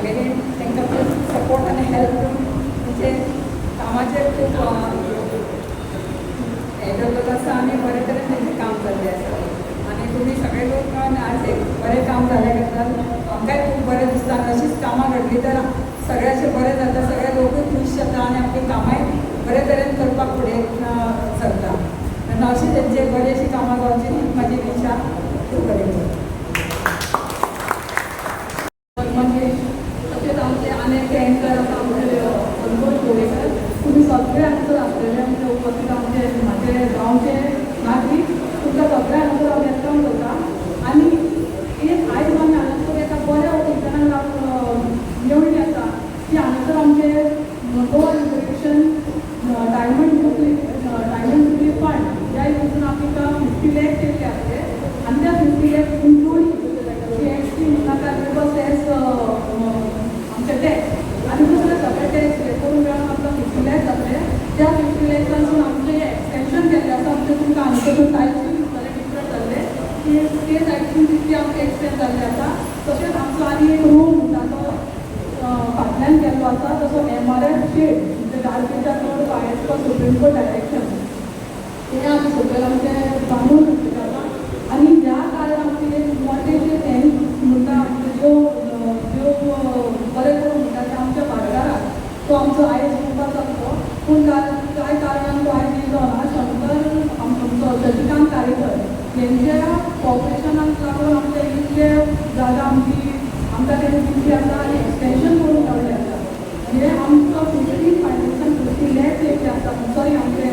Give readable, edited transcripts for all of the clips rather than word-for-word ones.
फॅमिलीन तांकां खूब सपोर्ट आनी हेल्प करून तेंचे कामाचेर खूब हें दवरलेलो आसा आनी बरे तरेन तेंचें काम जाल्लें आसा. आनी तुमी सगळे लोक मेळून आज एक बरें काम जाल्या बद्दल आमकांय खूब बरें दिसता. आनी अशीच कामां घडलीं तर सगळ्याचें बरें जाता, सगळे लोकूय खूश जाता आनी आपलीं कामांय बरे तरेन करपाक फुडें सरता. तेन्ना अशीं तेंचे बरी अशीं कामां जावची ही म्हाजी इच्छा. खूब बरें करूं. मंगेश, तशेंच आमचे आनी एक एंकर आसा, आमचे संतोष गोवेकर, तुमी सगळे हांगासर आसलेले, आमचे उपस्थित, आमचे म्हाजे गांवचे नागरीक, तुमकां सगळ्या हांगासर हांव welcome करता. आनी एक आयज आमी हांगासर एका बऱ्या ओकेजनाक मेळ्ळी आसा की हांगासर आमचे Goa liberation diamond jubilee fund ह्या हितून आमकां 50 लॅक्स येयल्ले आसले आनी त्या 50 लॅक्स इन्क्लूड जीएसटी नाका, लेबर सेस, आमचे टॅक्स आनी दुसरे सगळे टॅक्स हे करून मेळून आमकां 50 लॅक्स जातले. त्या 50 लॅक्सांसून आमचें हें एक्सटेन्शन केल्लें आसा. आमचें तुमकां हांगासर टायल्सूय दिसतले डिफरंट जाल्ले की ते सायडसून तितली आमचें एक्सटेंड जाल्लें आसा. तशेंच आमचो आनी एक रूम म्हणटा तो फाटल्यान केल्लो आसा, तसो एमआरएफ शेड, म्हणजे गार्बेजाक चड as per Supreme Court direction, ते आमी सकयल आमचें बांदून घेतलेलें आसा. आनी ह्या कारणान आमचें एक मोठें जें thanks म्हणटा, आमचें देव देव बरें करूं म्हणटा तें आमच्या भाटकाराक. तो आमचो आयज येवपाचो आसलो, पूण कांय कारणान तो आयज येयलो ना. शंकर, आमचो शशिकांत कारेकर हेंच्या कॉपरेशनाक लागून आमच्या इतले जागा आमची आमकां तेणी दिल्ली आसा आनी एक्सटेन्शन करून गावलें आसा. हे आमचो 50 फायनान्सान 50 लॅक्स येयल्ले आसा, सॉरी, आमचे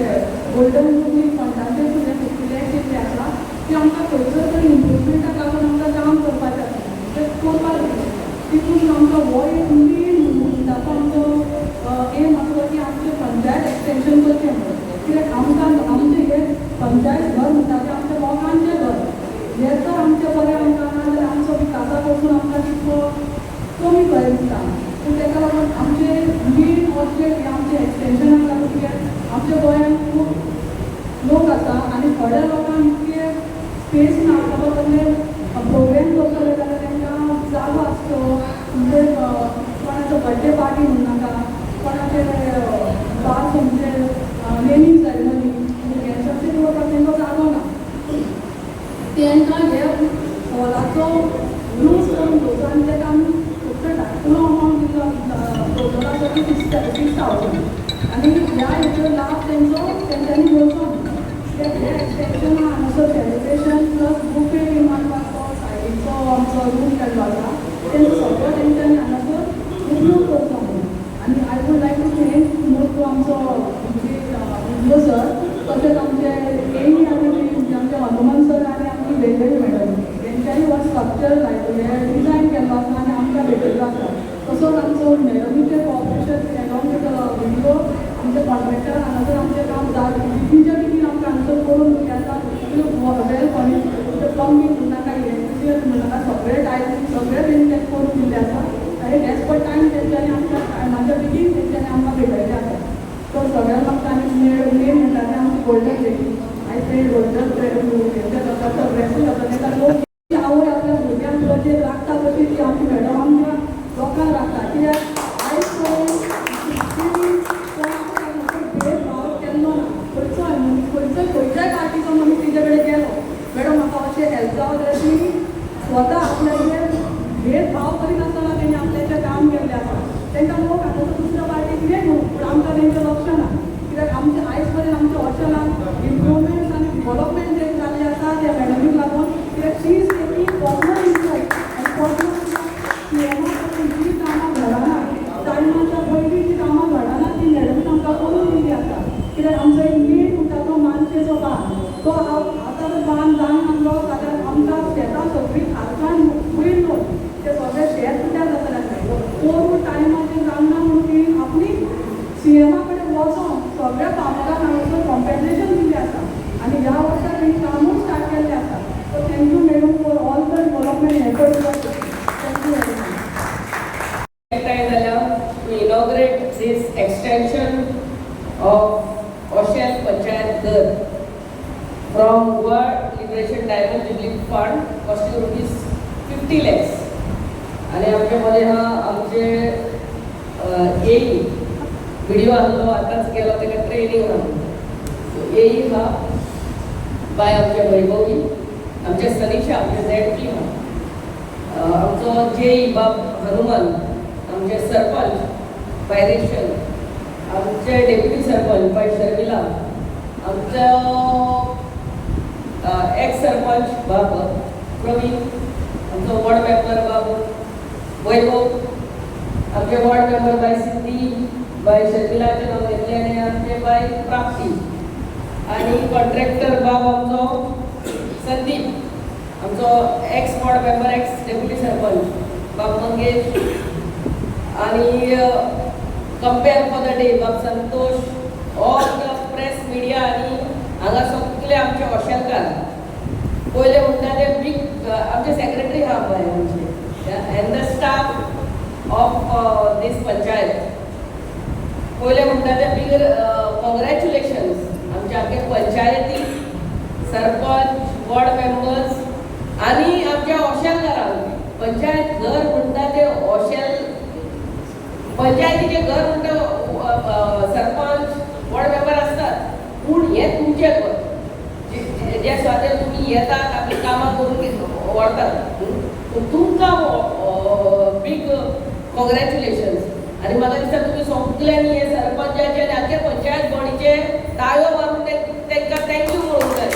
गोल्डन जुबली फंडाचे सुद्दां 50 लॅक्स येयल्ले आसा की आमकां खंयसर तरी इम्प्रुवमेंटाक लागून आमकां काम करपाचें आसा, तें करपाक जाय. तितून आमचो हो एक मेन म्हणटा तो आमचो एम आसलो की आमचें पंचायत एक्सटेन्शन करचें म्हणून, कित्याक आमकां आमचें हें पंचायत घर म्हणटा तें आमच्या लोकांचें घर. हें जर आमचें बरें आमकां ना जाल्यार आमचो विकासा पासून आमकां तितको कमी कळें दिसता. पूण ताका लागून आमचें मेन ऑब्जेक्ट हें आमचें एक्सटेन्शनाक लागून, कित्याक आमच्या गोंयांत खूब लोक आसा आनी थोड्या लोकांक इतके स्पेस ना. बाबा, कसले प्रोग्राम करतले जाल्यार तांकां जागो आसचो. म्हणजे कोणाचो बड्डे पार्टी म्हणनाका, कोणाचे बास, म्हणजे नेमिंग सेरेमनी, भुरग्यांचे अशें दवरपाक तांकां जागो ना. तांकां हे हॉलाचो यूज करून घेवचो. आनी ताका आमी फक्त धाकटुलो अमावंट दिल्लो, प्रपोजल आसा की 6,000, आनी ह्या हेचो लाभ तेंचो तेंच्यांनी घेवचो म्हणून. कित्याक हें एक्सटेन्शन हांगासर सेलिब्रेशन प्लस बुफे बी मारपाचो सायडीचो आमचो रूम केल्लो आसा, तेंचो सगळो तेंच्यांनी हांगासर उपयोग करचो म्हणून. आनी I would like to thank most आमचो विडिओ सर, तशेंच आमचे एई आनी म्हणजे आमचे हनुमान सर आनी आमची वेगवेगळी मॅडम, तेंच्यांनी हो स्ट्रक्चर लायक हें डिजायन केल्लो आसा आनी आमकां भेटयल्लो आसा. तसोच आमचो मॅडमीचें कॉपरेशन एलॉंग विथ विडिओ, आमचे कॉन्ट्रॅक्टर हांगासर आमचें काम बेगीनच्या बेगीन आमकां हांगासर करून दिल्लें आसा. वेल फर्निश्ड, प्लंबींग म्हणनाका, इलेक्ट्रिशियन म्हणनाका, सगळे टायल्स सगळे तेंचे करून दिल्ले आसा आनी एज पर टायम तेंच्यांनी आमच्या टायमाच्या बेगीन तेंच्यांनी आमकां भेटयल्लें आसा. तर सगळ्यांक म्हाका आनी मेन म्हणटा तें आमची गोल्डन लेडी, आयज ते गोल्डन हेंचें जाता, ब्लेसींग जाता. ताका लोक आवय आपल्या भुरग्यांक गरजेक राखता तशी ती आमची मॅडम आमच्या लोकांक राखता. कित्याक आयज पर्यंत कोणाक भेदभाव केल्लो ना. खंयचोय मनीस, खंयचोय खंयच्याय पार्टीचो मनीस तिचे कडेन गेलो, मॅडम म्हाका अशें हेल्प जावं, जाल्यार ती स्वता आपल्याचे भेदभाव करिनासतना तेणी आपल्याचें काम केल्लें आसा. तांकां लोक हांगासर दुसऱ्या पार्टी कितें न्हू, पूण आमकां तेंचें लक्ष ना, कित्याक आमचें आयज पर्यंत आमच्या हॉस्टेलान इम्प्रुवमेंट्स आनी डिवलपमेंट जे जाल्लें आसा त्या मॅडमीक लागून. कित्याक she is taking personal interest आनी पर्सनल सीएमा पासून जी कामां घडना, टायमाच्या पयलीं जी कामां घडना, ती मॅडमीन आमकां करून दिल्ली आसा. कित्याक आमचो एक मेन म्हणटा तो मानशेचो बांद, तो आतां जर बांद जायनासलो जाल्यार आमकां शेतां सगळीं खारसाण वयर न्हू, ते सगळे शेत कुड्ड्यार जातलें आसलें. पोरूं टायमाचेर जायना म्हणून ती आपली सीएमा कडेन वचोन सगळ्या फार्मरांक हांगासर कॉम्पेन्सेशन दिल्लें आसा आनी ह्या वर्सा तेणी कामूय स्टार्ट केल्लें आसा. So thank you, madam, for all the development efforts. Thank you very much. एकठांय जाल्या to inaugurate this extension of Oshel Panchayat Ghar from Goa Liberation Diamond Jubilee Fund costing ₹50 lakhs. आणि आमच्या मध्ये हा आमचे आमचे एई व्हिडिओ आहलो, आतांच गेलो, ताका ट्रेनींग आहा, एई आहा बाय आमचे वैभवी, आमचे सनिशा, आमचे झेडपी आहा, आमचो जेई बाब हनुमान, आमचे सरपंच बाय रेशल, आमचे डेप्युटी सरपंच बाय शर्मिला, आमचो एक्स सरपंच बाब प्रवीण, आमचो वॉर्ड मेंबर बाब वैभव, आमचे वॉर्ड मेंबर बाय सिद्धी, बाय शर्मिलाचे नांव घेतले आनी आमचे बाय प्राप्ती आनी कॉन्ट्रॅक्टर बाब आमचो संदीप, आमचो ex ward member, ex deputy sarpanch बाब मंगेश आनी कंपेअर फॉर the day बाब Santosh, all the press media आनी हांगा सगळे आमचे ओशेलकार. पयले म्हणटा ते बीग आमचे सेक्रेटरी आहा पळय आमचे and the staff of this panchayat. पयले म्हणटा ते बीग कॉंग्रॅच्युलेशन्स आमच्या आमच्या पंचायती, सरपंच, वॉर्ड मेंबर्स आनी आमच्या ओशेलकारांक. पंचायत घर म्हणटा ते ओशेल पंचायतीचें घर म्हणटा सरपंच, वॉर्ड मेंबर आसतात, पूण हें तुमचें घर जे सुवातेर तुमी येतात, आपलीं कामां करून व्हरतात. तुमकां बीग कॉंग्रॅच्युलेशन्स आनी म्हाका दिसता तुमी सगल्यांनी हे सरपंचाचे आनी आख्खे पंचायत बॉडीचे ताळयो मारून तांकां thank you म्हणूंक जाय.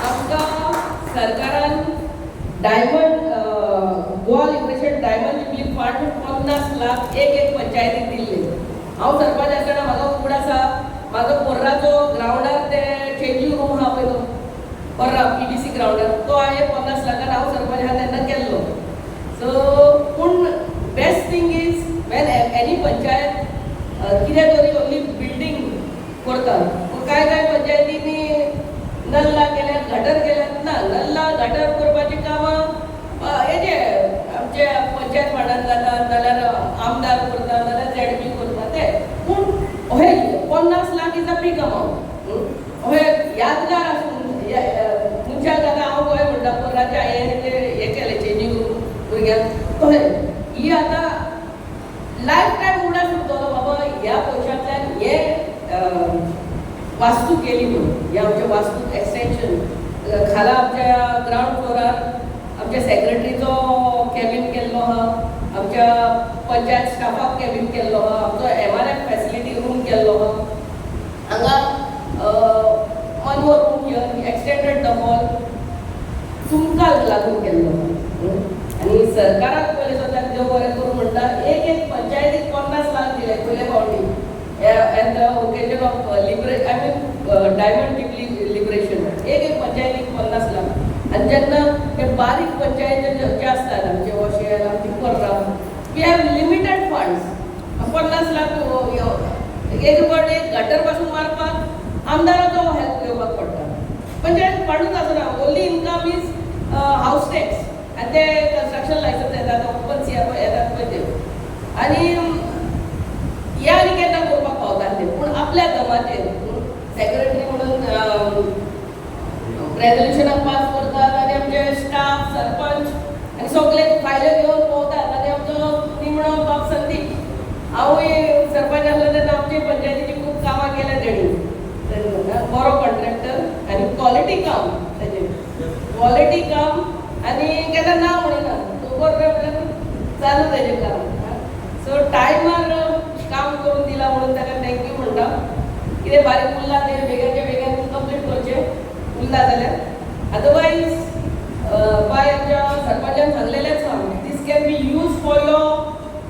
आमकां सरकारान diamond Goa Liberation Diamond Jubilee Fund 50 lakh एक एक पंचायतीक दिल्ले. हांव सरपंच आसतना म्हाका उगडास आसा, म्हाजो पोर्राचो ग्रावंडार ते चेंजींग रूम आहा पळय, तो पर्रा पीडीसी ग्रावंडार, तो हांवें 50 लाखान हांव सरपंच आहा तेन्ना केल्लो. सो पूण best thing is when any panchayat कितें तरी ओनली बिल्डींग करता, पूण कांय कांय पंचायतींनी नल्ला केल्यात, गटर केल्यात. ना, नल्ला गटर करपाची कामां हेजे आमच्या पंचायत फंडान जाता, नाल्यार आमदार करता, नाल्यार झेडपी करता ते. पूण हे 50 lakh is a big amount. हे यादगार आसून मनशाक आतां हांव गोंय म्हणटा, पोर्राचे हांवें ते हें केलें चेंजींग रूम भुरग्यांक, तशें ही आतां लायफ टायम उगडास उरतलो, बाबा ह्या पयशांतल्यान हे वास्तू केली म्हणून. हे आमचे वास्तू एक्सटेन्शन खाला आमच्या ग्रावंड फ्लोरार आमच्या सेक्रेटरीचो कॅबिन केल्लो आहा, आमच्या पंचायत स्टाफाक कॅबिन केल्लो आहा, आमचो एमआरएफ फॅसिलिटी रूम केल्लो आहा. हांगा one more room here, extended the hall तुमकां लागून केल्लो आहा. आनी सरकाराक पयले सद्याक देव बरें करूं म्हणटा, एक एक पंचायतीक 50 लाख दिले पयले फावटी at the occasion of I mean Diamond Jubilee Liberation. एक एक पंचायतीक 50 लाख. आनी जेन्ना ते बारीक पंचायत जे आसतात, आमचे वशेल, आमची पर्रा, we have limited funds. 50 lakh एक फावट एक गटर पासून मारपाक आमदाराचो हेल्प घेवपाक पडटा. पंचायत फंडूच आसना, only income is house tax आनी ते कन्स्ट्रक्शन लायसन्स येतात, ओपन सी येतात पळय ते. आनी हे आनी केन्ना करपाक पावताले, पूण आपल्या दमाचेर सेक्रेटरी म्हणून रेजोल्युशनाक पास करतात आनी आमचे स्टाफ, सरपंच आनी सगळे फायल्यो घेवन भोंवतात. आनी आमचो निमणो बाब संदीप, हांवूय सरपंच आसलो तेन्ना आमचे पंचायतीची खूब कामां केल्या तेणी. बरो कॉन्ट्रॅक्टर आनी क्वॉलिटी काम तेजें, क्वॉलिटी काम आनी केन्ना ना म्हणिना. खबर म्हळ्यार चालू तेजें काम. सो टायमार काम करून दिला म्हणून ताका thank you म्हणटा. कितें बारीक उरला तें बेगाच्या बेगान कंप्लीट करचें उरला जाल्यार. अदरवायज बाय आमच्या सरपंचान सांगलेलेंच आहा, this can be use for your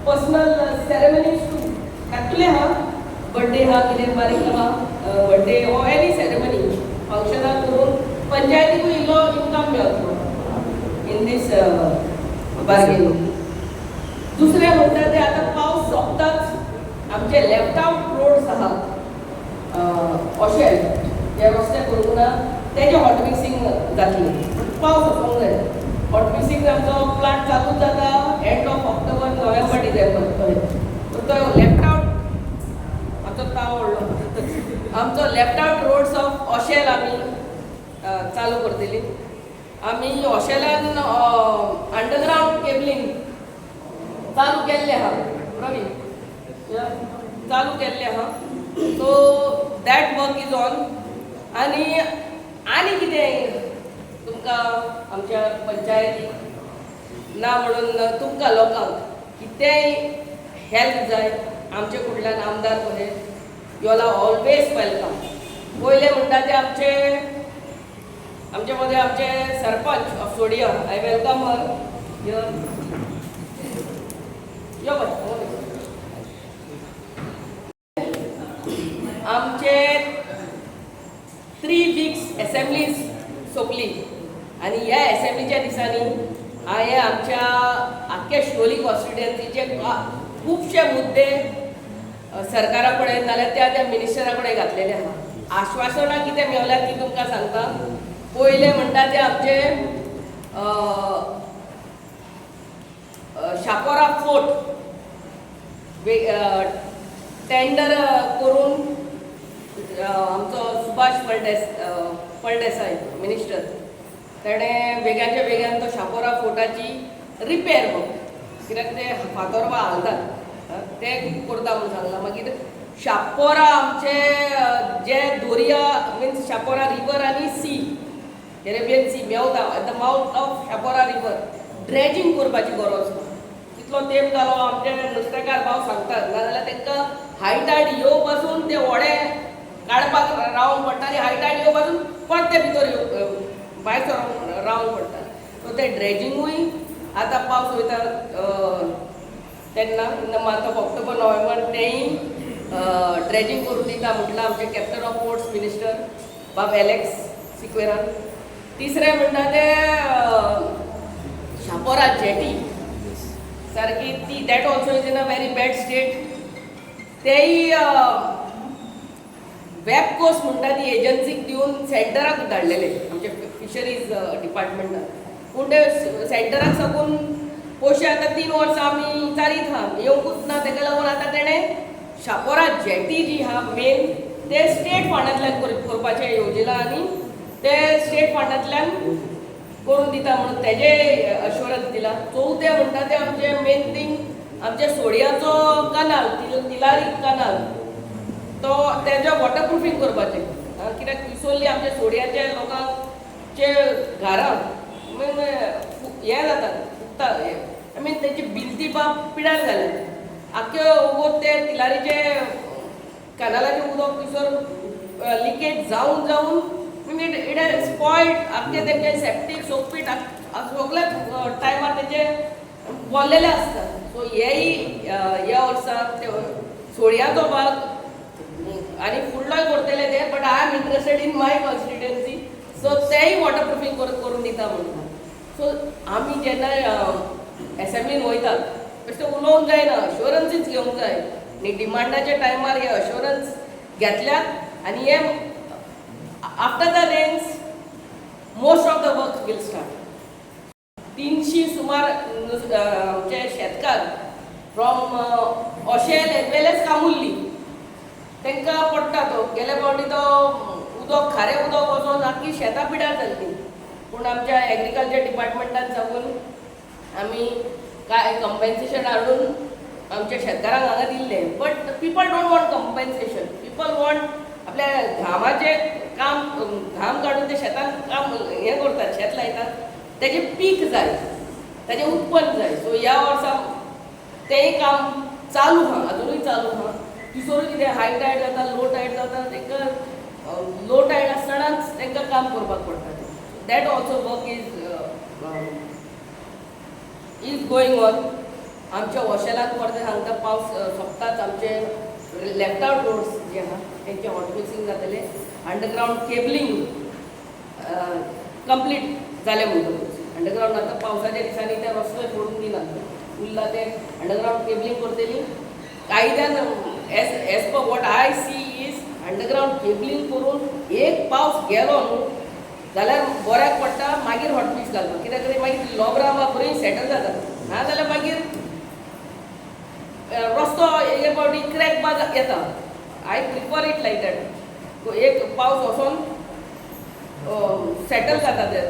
personal ceremonies too. घातले आहा, बड्डे आहा, कितें बारीक आहा, बड्डे ऑर एनी सेरेमनी फंक्शनां करून पंचायतीकूय इल्लो इन्कम मेळटलो इन दीस बार्गेन. दुसरें म्हणटा ते आतां पावस सोंपताच आमचे लेफ्ट आवट रोड्स आहात अशे जे रस्ते करूंक ना, तेजें हॉट मिक्सिंग जातलें. पावस वचोंक जाय. हॉट मिक्सिंग आमचो प्लांट चालूच जाता end of October, November, December. तो लेफ्ट आवट आमचो ताव व्हडलो, आमचो left out roads of Oxel आमी चालू करतली. आमी ओशेलान अंडरग्रावंड केबलिंग आहा प्रवीण, चालू केल्लें आहा. So that work is on. आनी आनी कितें तुमकां आमच्या पंचायतीक ना म्हणून तुमकां लोकांक कितेंय हेल्प जाय आमचे कडल्यान, आमदार कशें, you all are always welcome. पयलें म्हणटा ते आमचे आमचे मदें आमचे sarpanch of Sodiem, I welcome her here. यो बाय. आमचे 3 वीक्स एसेंब्लीज सोंपली आनी ह्या एसेंब्लीच्या दिसांनी हांवें आमच्या आख्ख्या शिवोली कॉन्स्टिट्युएन्सीचे खुबशे मुद्दे सरकारा कडेन नाल्यार त्या त्या मिनिस्टरा कडेन घातलेले आहा. आश्वासनां कितें मेवल्या ती तुमकां सांगता. पयलें म्हणटा ते आमचे शापोरा फोर्ट टेंडर करून आमचो सुभाष फळदेसाय मिनिस्टर, तेणें बेगाच्या बेगान तो शापोरा फोर्टाची रिपेर वर्क, कित्याक ते फातोर बा हालतात, ते करता म्हणून सांगलां. मागीर शापोरा आमचे जे दोरिया, मिन्स शापोरा रिवर आनी सी, कॅरेबियन सी मेवता at the mouth of Chapora river, dredging करपाची गरज ना. कितलो तेंप जालो, आमचे नुस्तेकार भाव सांगतात, नाजाल्यार तांकां हाय टायड येव पासून ते व्हडें काडपाक रावंक पडटा आनी हाय टायड येव पासून परते भितर येव भायर सरोंक रावंक पडटा. सो ते ड्रेजिंगूय आतां पावस वयता तेन्ना in the month of October, November तेंय ड्रेजिंग करून दिता म्हटलां आमचे कॅप्टन ऑफ पोर्ट्स मिनिस्टर बाब एलेक्स सिक्वेरान. तिसरें म्हणटा ते शापोरा जेटी सारकी ती, that also is in a very bad state. तेय वेबकोस म्हणटा ती एजन्सीक दिवन सेंटराक धाडलेले आमच्या फिशरीज डिपार्टमेंटान, पूण ते सेंटराक साकून पयशे आतां 3 वर्सां आमी चालीत आहा, येवंकूच ना. तेका लागून आतां तेणें शापोरा जेटी जी आहा मेन, ते स्टेट फंडांतल्यान करपाचें येवजिलां आनी ते स्टेट फंडांतल्यान करून दिता म्हणून तेजे अश्योरन्स दिला. चवथें म्हणटा ते आमचे मेन थींग, आमच्या सोडयाचो कनाल, तिलारी कनाल, तो तेजो वॉटर प्रुफींग करपाचें, कित्याक पिसोल्ली आमच्या सोडयाच्या लोकांचे घरां हें जाता, फुगता, I mean तेची भिंती बा पिड्यार जाल्या. आख्खे वोगोत ते तिलारीचे कनालाचें उदक थंयसर लिकेज जावन जावन mean it has spoiled आख्खे तेंचे सेप्टीक सोकपीट सगळे टायमार तेचे बोल्लेले आसता. सो हेय ह्या वर्सा ते सोडयाचो भाग आनी फुडलोय करतले ते, but I am interested in my constituency, so तेय वॉटर प्रुफींग करून दिता म्हणटा. सो आमी जेन्ना एसेंब्लीन वयतात, बेश्टें उलोवंक जायना, अश्योरन्सीस घेवंक जाय आनी डिमांडाच्या टायमार हे अश्योरन्स घेतल्यात आनी हे after the rains most of the work will start. 300 सुमार आमचे शेतकार from Oxel as well as Camurlim तांकां पडटा तो. गेल्या फावटी तो उदक, खारें उदक वचोन आख्खी शेतां पिड्यार जाल्लीं, पूण आमच्या एग्रीकल्चर डिपार्टमेंटान साकून आमी कांय कंपेन्सेशन हाडून आमच्या शेतकारांक हांगा दिल्लें. But people don't want compensation, people want आपल्या घामाचें काम, घाम काडून ते शेतान काम हें करतात, शेत लायतात, तेजें पीक जाय, तेजें उत्पन्न जाय. सो ह्या वर्सा तेंय काम चालू आहा, अजुनूय चालू आहा. तिसरो कितें, हाय टायड जाता, लो टायड जाता, तांकां लो टायड आसतनाच तांकां काम करपाक पडटा. That also work is going on. आमच्या वॉशेलान परतें सांगता, पावस सोंपताच आमचे लेफ्ट आवट रोड्स जे आहा तेंचे हॉट मिक्सिंग जातलें. अंडरग्रावंड केबलिंग कंप्लीट जालें म्हणटकूच अंडरग्रावंड आतां पावसाच्या दिसांनी ते रस्तो सोडून दिनात, उरला ते अंडरग्रावंड केबलिंग करतली कायद्यान. As per what I see is underground cabling करून एक पावस गेलो न्हू जाल्यार बऱ्याक पडटा. मागीर हॉट मिक्स घालपाक, कित्याक तरी मागीर लोबरां बा बरीं सेटल जाता, ना जाल्यार मागीर रस्तो एक फावटी क्रॅक बा येता. I prefer it like that, एक पावस वचोन सेटल जाता ते.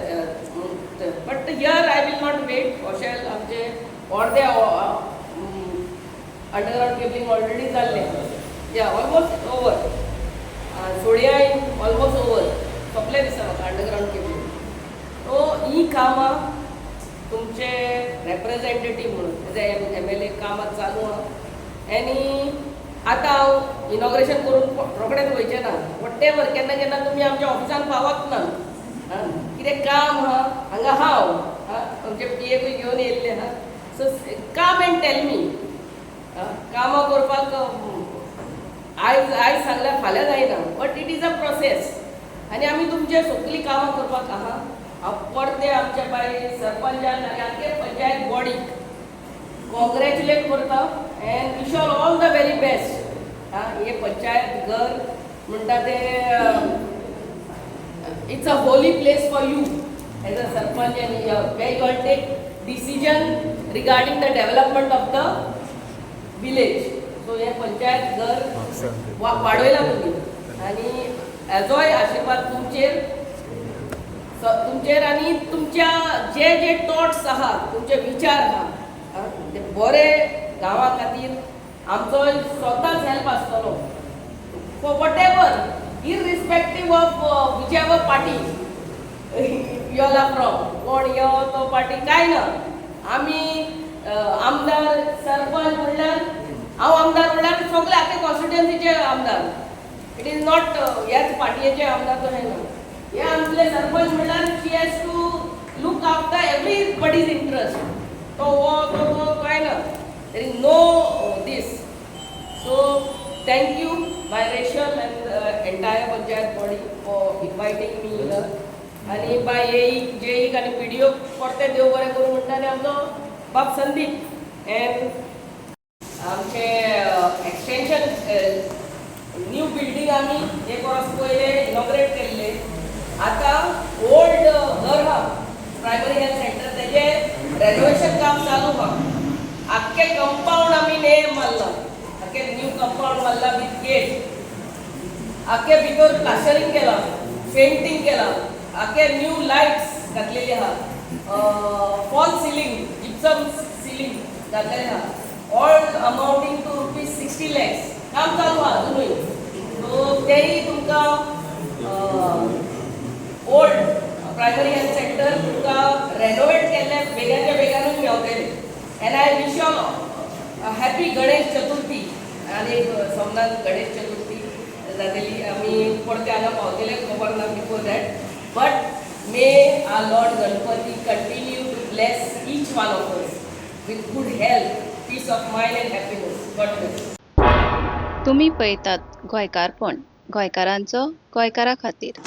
But here I will not wait. अशें आमचे अर्दे अंडरग्रावंड केबलिंग ऑलरेडी जाल्लें, या, ऑलमोस्ट ओवर. सोडयाय ऑलमोस्ट ओवर, सोंपलें दिसता म्हाका अंडरग्रावंड केबलिंग. सो ही कामां तुमचे रेप्रेझेंटेटीव म्हणून एज ए एमएलए कामां चालू आहा. आनी आतां हांव इनॉग्रेशन करून रोखडेंच वयचें ना. वटेवर केन्ना केन्ना तुमी आमच्या ऑफिसान पावत ना. आं, कितें काम आहा हांगा, हांव आं आमचे पी एकूय घेवन येयल्ले आहा. So come and tell me. कामां करपाक आयज आयज सांगल्यार फाल्यां जायना, but it is a process. आनी आमी तुमचे सगळीं कामां करपाक आहा. हांव परते आमच्या बाय सरपंचान आनी आमचे पंचायत बॉडीक कॉंग्रॅच्युलेट करता and wish all all the very best. आं, हे पंचायत घर म्हणटा ते, it's a holy place for you as a sarpanch and where you all take decision regarding the development of the village. So हे पंचायत घर वाडयला तुमी आनी हेजोय आशिर्वाद तुमचेर, तुमचेर आनी तुमच्या जे जे टॉट्स आहा, तुमचे विचार आहा, आं, ते बरे गांवा खातीर आमचो स्वताच हेल्प आसतलो for whatever, irrespective of whichever party you all are from. कोण यो तो पार्टी काय ना, आमी आमदार सरपंच म्हणल्यार, हांव आमदार म्हणल्यार सगळे आख्खे कॉन्स्टिट्युएन्सीचे आमदार. It is not ह्याच पार्टीचे आमदार तशें ना. हे आमचे सरपंच म्हणल्यार she has to look after everybody's interest. तो हो तो तो काय ना, there is no this. So thank you, my Rachel and entire panchayat body, for inviting me here. आनी बाय एईक, जेईक आनी पीडीओक परते देव बरें करूं म्हणटा. आनी आमचो बाब संदीप एंड आमचे एक्सटेंशन न्यू बिल्डींग आमी एक वर्स पयले इनॉग्रेट केल्ले. आतां ओल्ड घर आहा प्रायमरी हेल्थ सेंटर, तेजें रेनोवेशन काम चालू आहा. आख्खे कंपाऊंड आमी नेम मारला, आख्खे न्यू कंपाऊंड मारला विथ गेट. आख्खे भितर प्लास्टरिंग केला, पेंटिंग केला, आख्खे न्यू लायट्स घातलेली आहा, फॉल सिलिंग, जिप्सम सिलिंग घातलेले आहा, all amounting to ₹60 lakhs. काम चालू आहा अजुनूय. सो तेय तुमकां ओल्ड प्रायमरी हेल्थ सेंटर तुमकां रेनोवेट केल्ले बेगाच्या बेगानूच मेवतले. And I wish all happy Ganesh Chaturthi. आनी एक सोमनाथ गणेश चतुर्थी जातली. आमी परते हांगा पावतले खबर ना before that, but may our Lord Ganpati continue to bless each one of us with good health, peace of mind and happiness. God bless. तुमी पळयतात गोंयकारपण, गोंयकारांचो गोंयकारा खातीर.